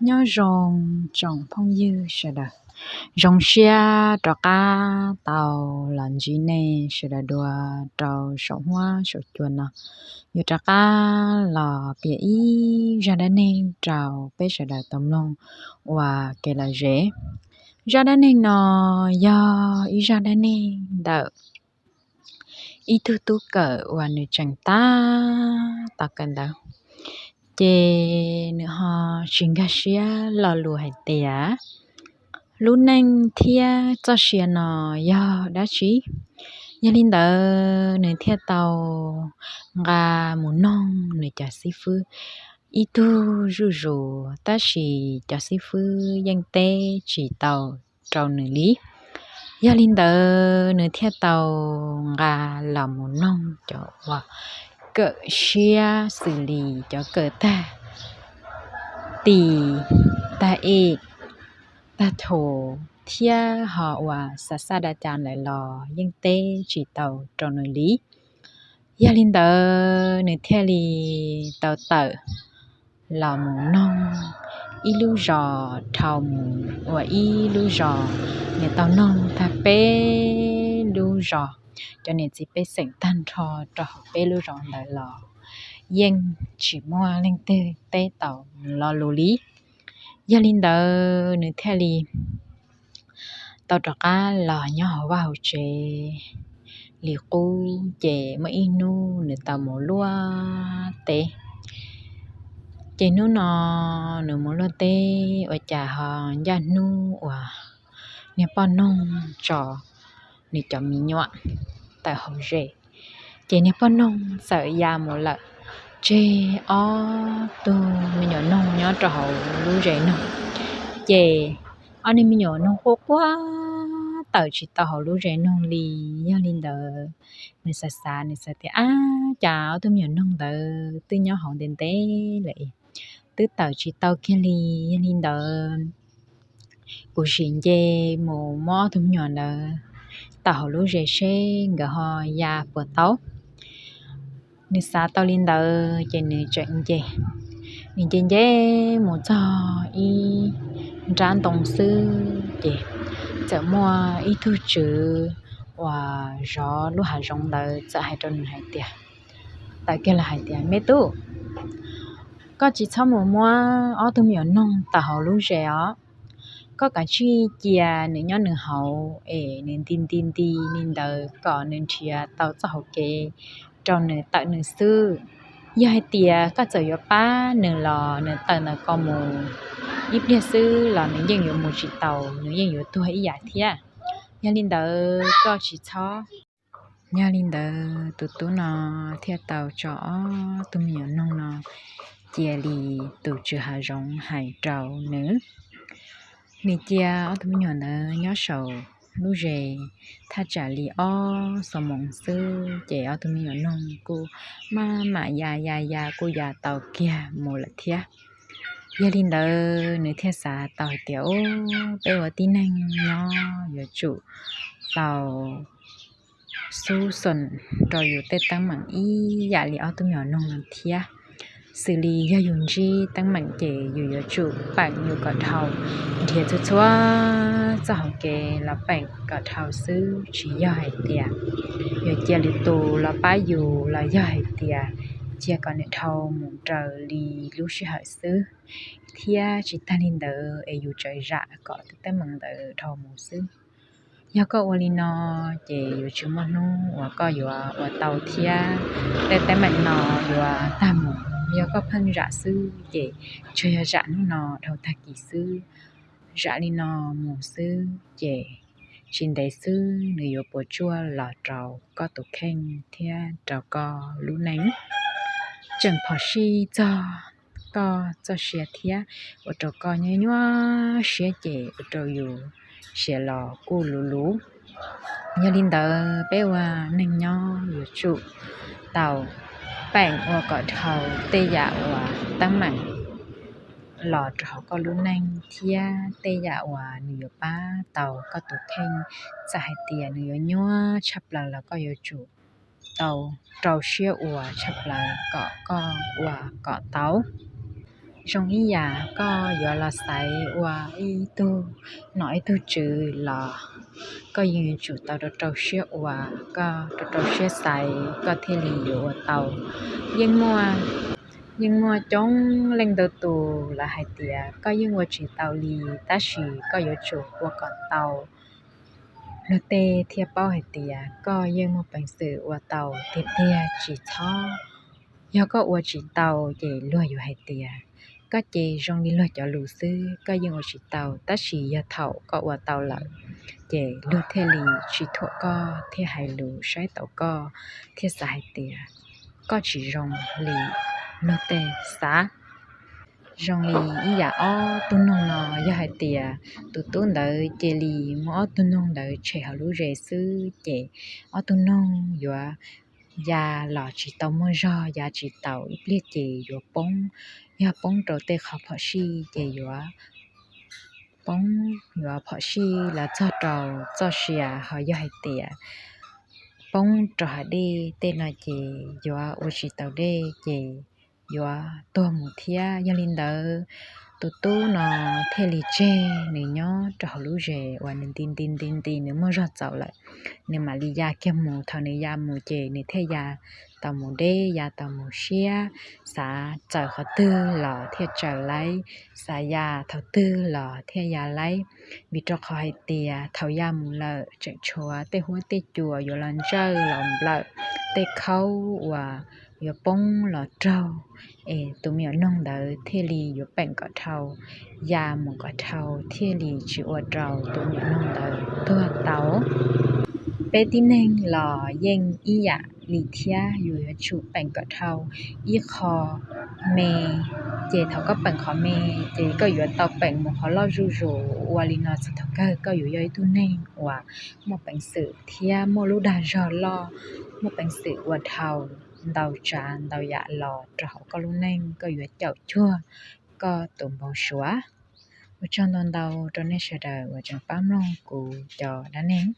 Nyob zoo tsoom phooj ywg sawv daws, zoo siab rov qab tau los ntsib nej sawv daws dua rau saum huab saum cua no. Yuav rov qab los piav ib zaj dab neeg rau peb sawv daws tau mloog ua kev lom zem. Zaj dab neeg no yog ib zaj dab neeg ntawm ib tug tub kawm uas nws tseem tab tom kawm ntawv, ces nws ho tsis nkag siab lo lus hais tias lub neej thiab txoj sia no yog dab tsi. Yog li ntawd nws thiaj tau nqa mus noog nws cov xib fwb ib tug zuj zus, tab sis cov xib fwb yeej teb tsis tau rau nws li. Yog li ntawd nws thiaj tau nqa los mus noog cov uas kawm siab xws li cov kawm tag tis, tag e, tag tho thiab ho uas xav xaj da cas lawm los yeej teb tsis tau rau nws li. Yog li ntawd nws thiaj li tau tawm los mus noog ib lub zos dhau mus ua ib lub zos. Nws tau noog tag peb lub zos, cov niam txiv pej xeem tag nrho rau hauv peb lub zos ntawd los yeej tsis muaj leej twg teb tau nws lo lus li. Yog li ntawd nws thiaj li tau rov qab los nyob hauv vaj hauv tsev li qub. Ces muaj ib hnub nws tau mus luaj teb. Ces hnub no nws mus luaj teb ua cas ho ncaj hnub uas niag poj noog tso nws cov me nyuam tawm hauv zes. Ces niag poj noog txawm ya mus lawm, tseg ob tug me nyuam noog nyob rau hauv lub zes noog. Ces ob niag me nyuam noog quaj quaj tawm tsis tau hauv lub zes noog li. Yog li ntawd nws xav xav, nws xav tias, ab, cas ob tug me nyuam noog ntawd twb nyob hauv ntev ntev lawm, twb tawm tsis tau kiag li. Yog li ntawd kuv sim nce mus muab ob tug me nyuam ntawd tawm hauv lub zes seb nkawd ho ya puas tau. Nws xav tau li ntawd ces nws tseem nce, nws nce nce mus txog ib nrab ntoo xwb ces txawm muaj ib tug tswv uas zov lub hav zoov ntawd txawm hais rau nws hais tias, tawm kiag los hais tias, me tub, koj tsis txhob mus muab ob tug me nyuam noog tawm hauv lub zes os. Koj kav tsij cia nws nyob nws hauv es nws nti nti nti li ntawd kom nws nrhiav tau txoj hauv kev rau nws tawm nws xwb. Yog hais tias koj txawm yuav pab nws los nws tawm ntawm ko mus ib pliag xwb los nws yeej yuav mus tsis taus, nws yeej yuav tuag ib yam thiab. Yog li ntawd koj tsis txhob. Yog li ntawd tus tub no thiaj tau tso ob tug me nyuam noog no cia li tus tswv hav zoov hais rau nws. Nws cia ob tug me nyuam ntawd nyob saum lub zes thaj tsam li ob xuab moos xwb ces ob tug me nyuam noog kuj maj mam ya ya ya kuj ya tau kiag mus lawm thiab. Yog li ntawd nws thiaj xav tau hais tias, ub, peb ua tib neeg nyob yuav tsum tau xub xoom rau yus tej teeb meem ib yam li ob tug me nyuam noog no thiab. Xws li yog yus ntsib teeb meem ces yus yuav tsum peem yus kom dhau, nrhiav txhua txhua txoj hauv kev los peem kom dhau xwb, tsis yog hais tias yuav cia lwm tus los pab yus los yog hais tias cia kom nws dhau mus raws li lub sij hawm xwb. Thiab tsis tag li ntawd es yus tseem zam kom tej teeb meem ntawd dhau mus xwb. Yog koj ua li no ces yuav tsis muaj hnub uas koj yuav ua tau thiab, tej teeb meem no yuav tag mus. Yog koj pheej zam xwb ces tsuas yog zam hnub no dhau tag kis xwb. Zam li no mus xwb ces tsis ntev xwb nws yuav puas tsuaj los rau koj tus kheej thiab rau koj lub neej. Tseem phom sij txog koj txoj sia thiab ua rau koj nyuaj nyuaj siab ces ua rau yus siav los kuj luv luv. Yog li ntawd peb ua neeg nyob yuav tsum tau peem ua kom dhau tej yam uas teeb meem los rau hauv koj lub neej thiab tej yam uas nws yuav pab tau koj tus kheej. Txawm hais tias nws yuav nyuaj tshaj plaws los koj yuav tsum tau rau siab ua tshaj plaws kom koj ua kom tau. Zoo ib yam koj yuav los xaiv ua ib tug nom ib tug tswv los koj yeej yuav tsum tau rau rau siab ua, koj rau rau siab xaiv koj thiaj li yuav ua tau. Yeej muaj, yeej muaj coob leej ntau tus lawv hais tias koj yeej ua tsis tau li, tab sis koj yuav tsum ua kom tau. Luag tej thiaj paub hais tias koj yeej muaj peev xwm ua tau tiag tiag, tsis txhob, yog koj ua tsis tau ces luag yuav hais tias koj ces zoo li luag cov lus xwb, koj yeej ua tsis tau, tab sis yog thaum koj ua tau lawm ces luag thiaj li tsis thuam koj, thiaj hais lus saib taus koj, thiaj xav hais tias koj tsis zoo li luag tej xav. Zoo li ib yam ob tug noog no, yog hais tias tus tub ntawd cia li muab ob tug noog ntawd tshem hauv lub zes xwb ces ob tug noog yuav ya los tsis tau muaj zog, ya tsis taus ib pliag ces yuav poob. Yog poob rau tej qhov phom sij ces yuav poob, yuav phom sij los txog rau txoj sia, ho yog hais tias poob rau hav dej tej no ces yuav ua tsis tau dej ces yuav tuag mus thiab. Yog li ntawd tus tub no thiaj li tseg nws nyob rau hauv lub zes uas nws nti nti nti nti nws muaj zog txaus lawm, nws mam li ya kiag mus. Thaum nws ya mus ces nws thiaj ya tau mus deb, ya tau mus siab, xav txaws qhov twg los thiaj txaws laib, xav ya thaum twg los thiaj ya laib. Vim rau qhov hais tias thaum ya mus lawm tseem tshuav tej huab tej cua yuav los ntsawj los nplawm, tej khaub uas yuav poob los raug, es tus me nyuam noog ntawd thiaj li yuav peem kom dhau, ya mus kom dhau thiaj li tsis ua rau tus me nyuam noog ntawd tuag tau. Peb tib neeg los yeej ib yam li thiab, yus yuav tsum peem kom dhau ib qho me, ces thaum koj peem qhov me ces koj yuav tau peem mus qhov loj zuj zus. Ua li no txog thaum kawg koj yuav yog ib tug neeg uas muaj peev xwm thiab muaj lub dag zog loj, muaj peev xwm ua dhau ntau tsav ntau yam los rau hauv koj lub neej, koj yuav caum cuag koj tus npau suav. Ua tsaug ntau ntau rau nej sawv daws uas tseem pab mloog kuv cov dab neeg.